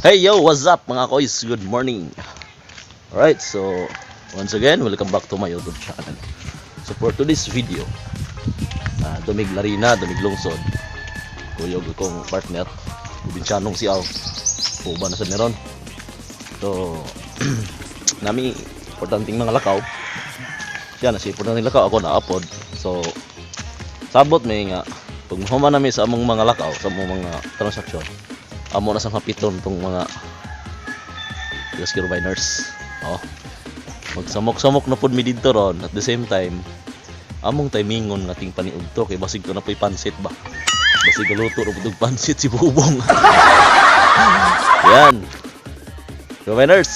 Hey yo, what's up, mga koys? Good morning. Alright, so once again, welcome back to my YouTube channel. So for today's video, dumig Larina, dumig lungsod. Kuyog akong partner, probinsyanong si Al. Uban na sa meron. So, nami importanteng mga lakaw. Siya na si importanteng lakaw, ako na apod. So, sabot may nga pag mahuman nami sa among mga lakaw, sa among mga transaksyon, amo na sa hapiton tong mga rescue miners. Oh. Magsamok-samok na pud mi didto ron at the same time among timingon nga ting paniud to kay basig to na po'y pansit ba. Basig galuto ra pud og pansit si Bubong. Yan. Miners.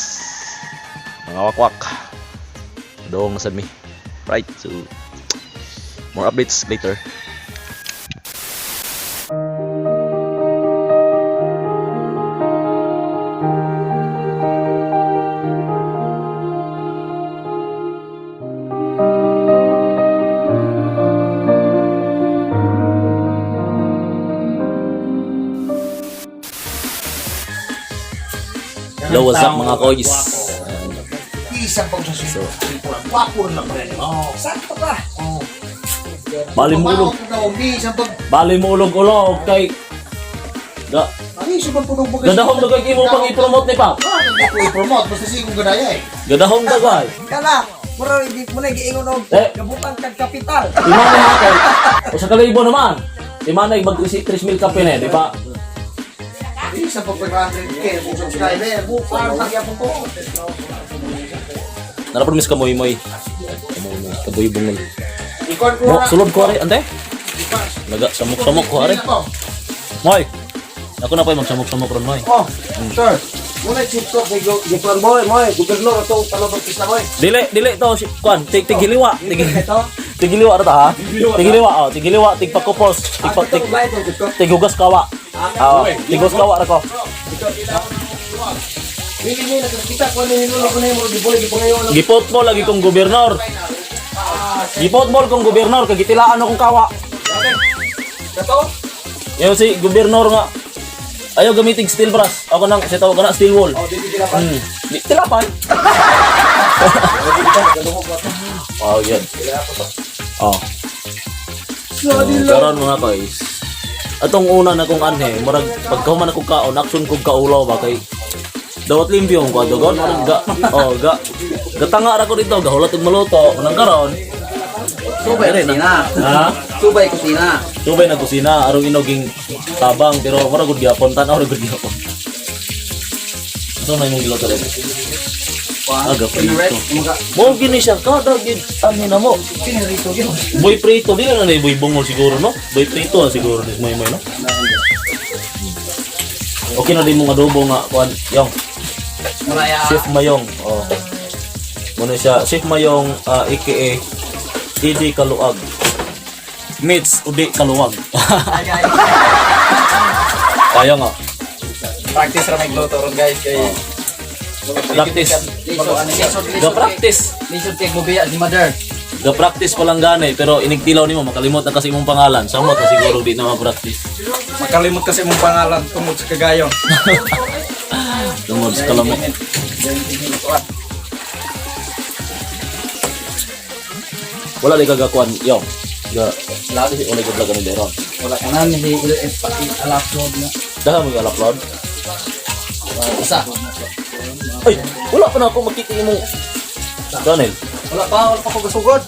Mga wakwak. Doong na sad mi. Right, so more updates later. Hello, what's up, mga koys? Isa pang sa So, Gwapo na pa rin. Oh. Sakto ka. Oh. Bali mo ulog. Bisa pag Bali mo ulog-ulog kay ga Ay, sa pag punog mo. Gadahom dagay imo pang i-promote ni pa. Ah, hindi ko i-promote basta sige kong ganaya eh. Gadahom dagay. Kana, mura hindi mo na giingon og Eh. gabutan kag kapital. Imana ha kay. O sa kalibo naman. Imana mag 3,000 kape na, di ba? Isa pag 500K kung subscriber, bukan pagyapon ko. Nara promise ka moy moy. Kamoy kaboy bungol. Ikon ko Mo na. sulod ko are ante. Naga samok-samok ko are. Moy. Ako na pa magsamok-samok ron, moy. Oh, sir. Muna chip ko kay Giplan boy, moy, gobernador atong Talobang Isla boy. Dili dili to si kwan, tig tigiliwa, tig Ito, tigiliwa ra ta ha. Tigiliwa oh, tigiliwa tigpakupos, tigpa tig ba ito dito? tigugas kawa. Ah, tigugas kawa ra ko. Dili ni nakakita ko ni hinulo ko na yung mga giboy gipangayon. Gipotball lagi kong gobernador. Gipotball kong gobernador kay gitilaan akong kawa. Kato? Yo si gobernador nga. Ayaw gamitin steel brush. Ako nang si tawag na steel wool. Oh, dili sila pa. Di tilapan. Wow, yan. Oh. So, karon mga guys. Atong una na kong anhe, murag pagkahuman akong kaon, action kong kaulaw ba kay dawat limpyo ang kwadro gon, murag ga oh ga gatanga ra ko dito, gahulat og maluto, unang karon. Subay kusina. Ha? Subay kusina. Subay na kusina, arong inoging tabang pero murag gud gyapon, tan-aw ra gud gyapon. Ito na imong giluto rin. Aga prito. Mo gini siya kada gid anhe na mo. Pinirito gyud. Boy prito dili na boy bungol siguro no. Boy prito na siguro ni moy moy no. Okay na din mong adobo nga kuan yung Muraya. Chef Mayong. Oh. Muna siya Chef Mayong aka Idi Kaluag. Meets Udi Kaluag. Kaya nga. Practice ra magluto ron guys kay Practice. Lisod Ga practice. Lisod kay gubiya si mother. Ga practice pa lang gani pero inigtilaw nimo makalimot na kasi imong pangalan. Samot na siguro di na ma-practice. Makalimot kasi mong pangalan tungod sa kagayon. Tungod sa kalamo. Wala di kagakuan yo. Ga lagi si ulay vlog ani deron. Wala ka na ni LF pati alapod na. Daha mo upload. Isa. Ay, wala pa na ako makita imong channel. Wala pa ko gasugod.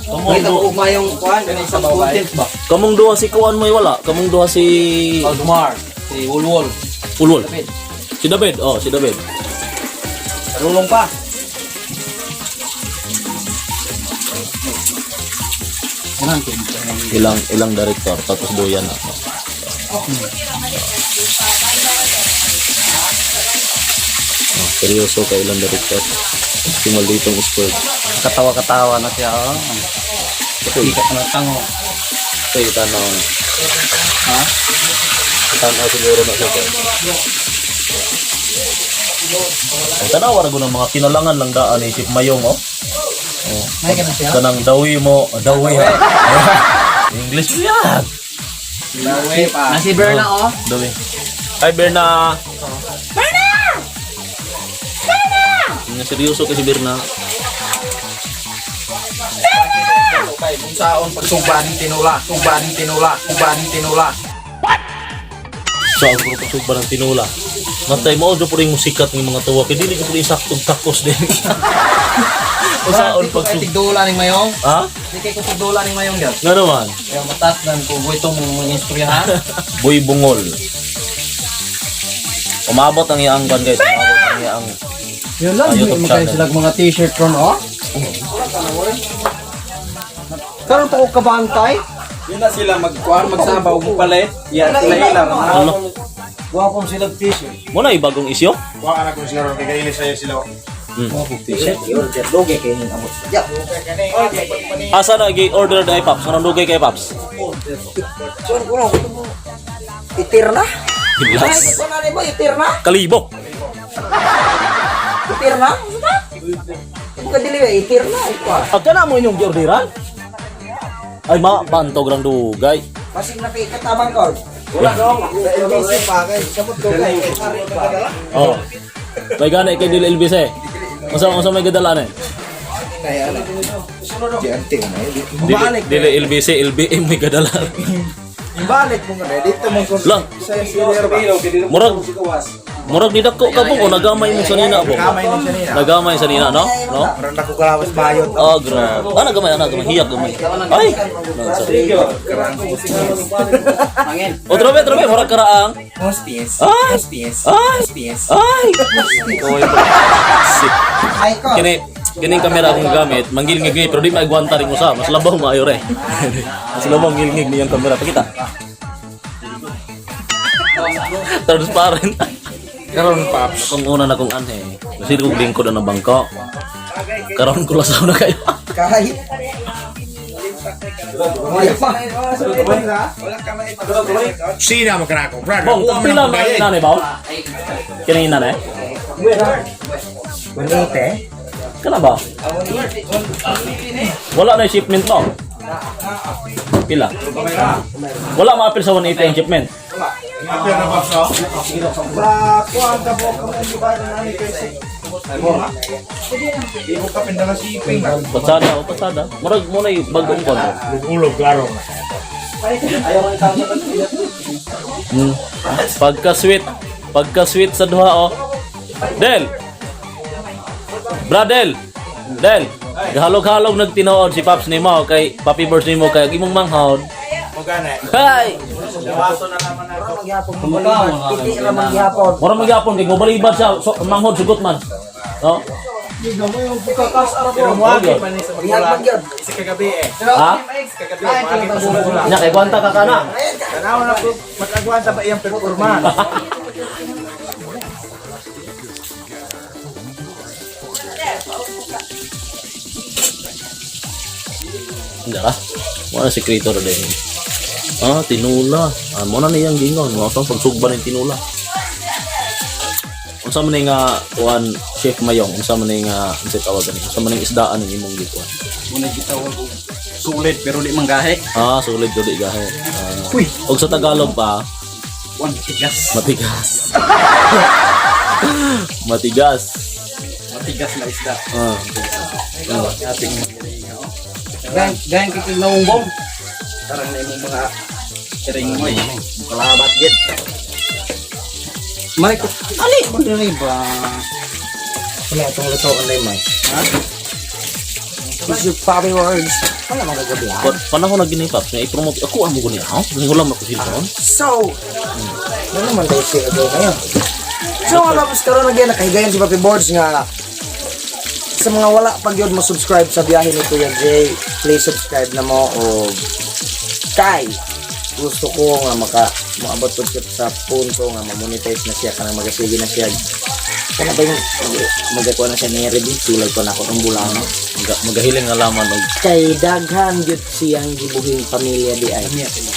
Kamong Kita ko ugma yung kuan kanang sa content ba. Kamong duha si kuan mo'y wala. Kamong duha si Aldumar, si Wolwol. Ulol. David. Si David, oh, si David. Rulong pa. Ilang ilang director tapos duyan na. Oh, seryoso kay ilang director. Si malditong sport. Katawa-katawa na siya. Oh. Ito, Ka na tango. ito tanaw. Ha? Tanaw siguro na siya. Kay. Ang tanaw ra ng mga kinalangan lang daan ni Chef Mayong oh. Oh. May ka na siya. Kanang dawi mo, dawi ha. English yan. Na si Berna oh. Dawi. Hi Berna. Berna. Nga seryoso kasi Birna. Okay, kung saon pagsugba ning tinula, sugba ning tinula, sugba ning tinula. So ang grupo sugba ng tinula. Matay mo do pud yung musikat ng mga tuwa kay dili ko pud saktong takos din. Usaon Kay pagsugba. tigdula ning mayong. Ha? Di kay ko tigdula ning mayong gyud. Nga naman. Kaya matas nan ko itong mga istorya ha. Boy Bungol. Umabot ang iyang kan guys, umabot ang iyang Yun lang, Ah, YouTube magkaya channel. sila mga t-shirt ron oh. Karon pa ko kabantay. Yun na sila magkuan, magsabaw mo palit. Yan sila ila. Ano? Gwapong sila t-shirt. Mo na ibagong isyo? Wa na kung sila ron kay kailis sa'yo sila. Gwapong t-shirt. Yun, lugi kay ning amot. Ya. Asa na gi-order na Paps? Anong dugay kay Paps? Suan ko na. Itir na. Gilas. Ay, na mo itir na. Kalibo. Itir na. Buka dili ba itir na ikaw. Agka na mo inyong gi-orderan? Ay ma, bantog lang dugay. Basig na kay katabang ko. Wala dong. LBC pa kay samot do kay. Oh. May gani kay dili LBC. Unsa unsa may gadala na? Di ante na Dili, dili LBC, LBM may gadala. Balik mo nga dito mo kung Lang, sa senior ba. murag murag nidako ka po o nagamay mo sa nina po. Kamay ni siya nina. Nagamay sa nina, no? No? Murag na ko kalawas bayot. Oh, grabe. Ah, nagamay, ah, nagamay. Hiyak gamay. Ay! Sorry. Angin. O, trabe, trabe. Murag karaang. Hospice. Ay! Hospice. Ay! Hospice. Ay! Kaway pa. Ay ko. Kini, kining kamera akong gamit, manggilngig ni, pero di maigwanta rin usa. Mas labaw maayo re. Mas labaw ngilngig niyang kamera. Pakita. Transparent. Karon Paps. Akong una na kong anhe. Kasi kong lingkod na bangko. Karon ko lasaw na kayo. Kahit. Ay pa. Sina mo kanako, brother. Bong, pila man ang nanay ba? Kini nanay? Manite. Kana ba? Wala na yung shipment mo. Pila? Wala maapil sa 180 ang shipment. Apir na Paps oh. Ba, kuan ka po kamo di ba na ni kay si. Di mo ka pindala shipping. Pasada o pasada. Murag mo na yung bagong kontra. Ulog klaro na. Pagka sweet, pagka sweet sa duha oh. Del. Bradel. Del. Gahalog-halog nagtinuod si Paps nimo kay Papi Birds nimo kay ang imong manghod. Mo gani. Hay! Titi ra man gihapon. Mura magyapon kay mobalibad siya so, manghod sugot man. No? Pero muagi pa ni sa Bihag man gyud. Isa kagabi eh. Ha? Isa kagabi muagi pa sa magula. Nya kay kwanta ka kana. Tanaw na ko matagwanta ba iyang performance. Hindi ah. Wala si creator din. Ah, tinula. Ah, mo na niyang gingon. Mo sa pagsugba ng tinula. Unsa man ni nga kuan Chef Mayong, unsa man ni nga unsa tawag ani? Unsa man ning isdaan ning imong gikuan? Muna gitawag og sulit pero di manggahe. Ah, sulit jud di gahe. Ah. Og sa Tagalog pa, Kuan matigas. matigas. Matigas. Matigas na isda. Ah. Ating mga oh. Gang gang kay naungbong. Karang na imong mga kiring mo eh. Kalabat gid. Mari ko. Ali mo diri ba? Wala itong lutoon na may. Ha? Is your Papi words. Wala mga gagabi ha. Panahon na gini Paps, nga i-promote ako amo guni ha. Wala man ko cellphone. So, ano naman tayo siya gagawin ngayon? So, mga kapos karon again, nakahigayon si Papi Boards nga sa mga wala pag yun mo subscribe sa biyahe ni Kuya Jay, please subscribe na mo o kay gusto ko nga maka maabot po siya sa punto nga ma-monetize na siya kanang magasige na siya kana ba yung magakuha na siya ni review tulad ko na ako ng bulano Magahiling nga laman og kay daghan gyud siyang gibuhing pamilya di ay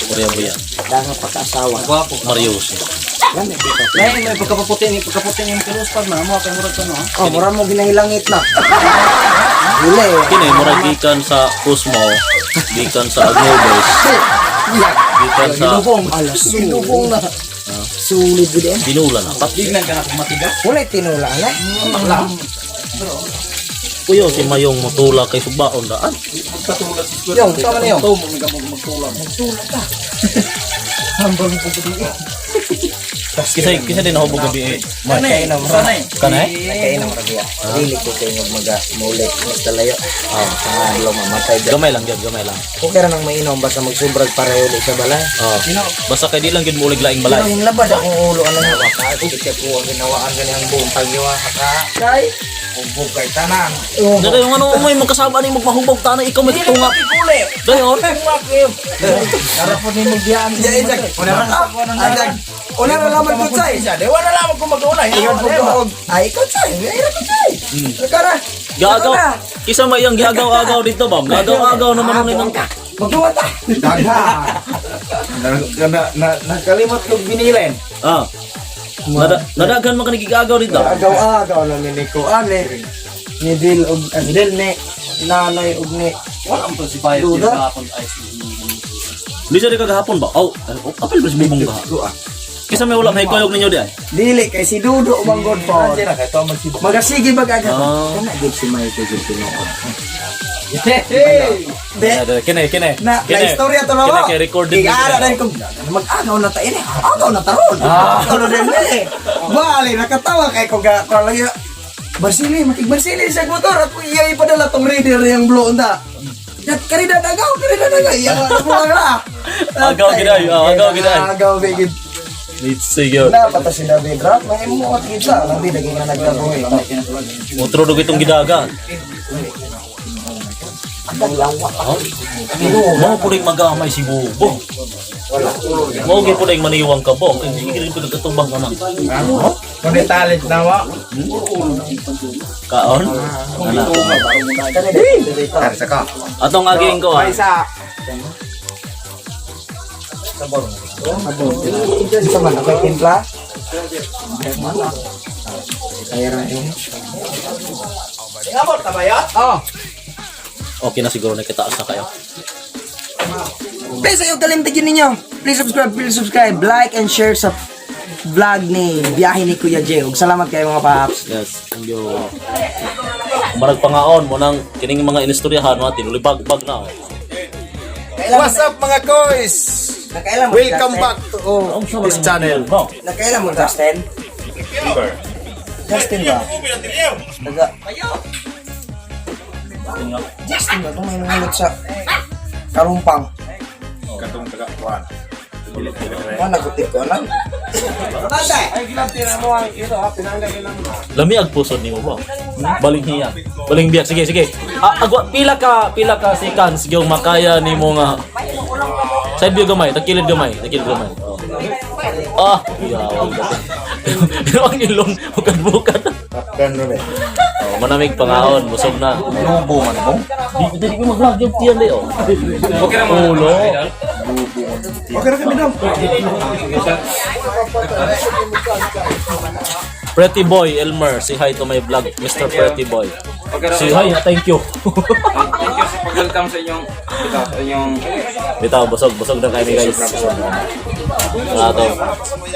Korea Buya. daghan pagkaasawa Gwapo. Marius. Lami, di ka. Lain may pagkapaputi ni pagkaputi ni kilos pa na mo kay murag ka no. Oh, mura mo ginahilangit na. Huli. Kini murag gikan sa Cosmo, gikan sa Agnobes, gikan sa Ginubong. Alas, ginubong na. Sulit gud eh. Tinula na. Tignan ka na kung matigas. Wala tinula na. Kuya, si Mayong mutula kay subaon daan. Yung, sama na yung. Kisa kisa din ako gabi eh. Nakainom ra. Kanay? Nakainom ra biya. Dili ko kay mag maga maulit mas layo. Ah, sa mamatay. Gamay lang gyud, gamay lang. Okay ra nang mainom basta magsubrag pareho ulit sa balay. Oh. Basta kay di lang gyud mo ulig laing balay. Ang labad akong ulo ano nga ka. Kaya ko ang ginawaan ganihang buong pagyawa ka. Kay Umbog kay tanan. Oh. Dahil yung ano mo magkasama ni magmahubog tanay ikaw may tunga. Dayon. Tara po ni magbiyaan. Una ra Una ra laman ko tsay. Dewa na lamang kung mag-una. Ingat po ko. Ay, ikaw tsay. Ay, ikaw tsay. Kara. Gagaw. Kisa may iyang gagaw-agaw dito ba? Gagaw-agaw naman ang inang. Magduwa ta. Daghan. Na na nakalimot kog binilin. Ah. Nadaghan man ka nagigagaw dito. Agaw-agaw na ni ko ani. Ni Dil og Dil ni nanay og ni Wala ang si Bayo Duda. gahapon ay Di siya di kagahapon ba? Oh, apil ba si Bubong gaha? Kisa may wala may kuyog ninyo di ay. Dili kay si Dudo bang god po. Magasige bag agad. Ah. Kana gid si Michael gid tinuod. Kine, kine, kine. Na, na istorya to na Kine, kay recorded. Igara na kung mag-agaw na ta ini. Agaw na taron. Agaw na din eh. Bali nakatawa kay ko ga ko lagi. Barsili, makigbarsili sa motor at iya ipadala tong reader yung blow unta. Kat karida dagaw, karida dagaw. Iya mo na. Agaw gid ay, oh, agaw gid ay. Agaw gid. Let's see yun. Na pata si David Rap, may mo at gid sa lang di lagi nga nagkabuhi. Otro dog itong gidaga. Mao po rin magamay si Bubong. Mao gyud po rin maniwang ka bong. Hindi rin po nagkatubang ka man. Kung talent na wa. Kaon? Ana. Karsa ka. Atong aging ko ah. Paisa. Sa man ako timpla. Kaya ra yun. Ingabot ta ba yun? Oh. Okay na siguro nakitaas na kayo. Please ayaw kalimtigin ninyo. Please subscribe, like and share sa vlog ni Biyahe ni Kuya Jay. Ug salamat kayo mga paps. Yes, thank you. Marag pangaon mo nang kining mga inistoryahan mga tinulibagbag na. Oh. What's up mga koys? Nakailan mo Welcome back to this channel. Bo. Nakailan mo Justin? Justin ba? Taga. Justin ba? Itong may nangulot sa Karumpang. Katong taga kuan. Wala nagutip ko na. Tatay! Lami ag pusod nimo ba? Baling hiya. Baling biyak. Sige, sige. Ah, agwa pila ka seconds yung makaya nimo nga. Side view gamay, tagkilid gamay, tagkilid gamay. Oh. Ah, yaw. Pero ang ilong bukad-bukad. Kan Robert. Oh, manamig pangaon, busog na. Lubo man mo. Di di ko mag-vlog yung tiyan eh, oh. Okay ra mo. Ulo. Okay ra kami dong. Pretty Boy Elmer, say hi to my vlog, Mr. Pretty Boy. Okay ra. Say hi, thank you. Thank you sa pag-welcome sa inyong ito, sa inyong Bitaw, busog, busog na kami guys. Ato.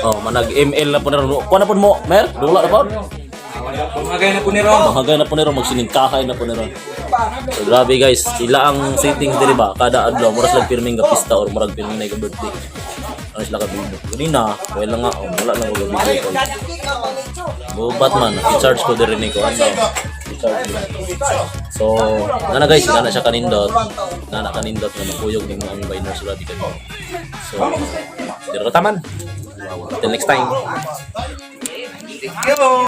Oh, manag ML na po na ron. Kuha na po mo, Mer? Dula na po? Magay na po ni Ron. Mahagay na po na ron, magsiningkahay na po na ron. So, grabe guys, ila ang settings diri ba? Kada adlaw, murag lang pirming ga pista or murag pirming na birthday. Ano sila ka video? Ganina, wala nga, oh, wala lang ko video call. Bubat man, i-charge ko diri ni ko. Ano? I-charge ko. So, nana guys, nana siya kanindot. Nana kanindot nga makuyog ning mga aming biners grabe kayo. So, dira ka taman. Till next time. Yo.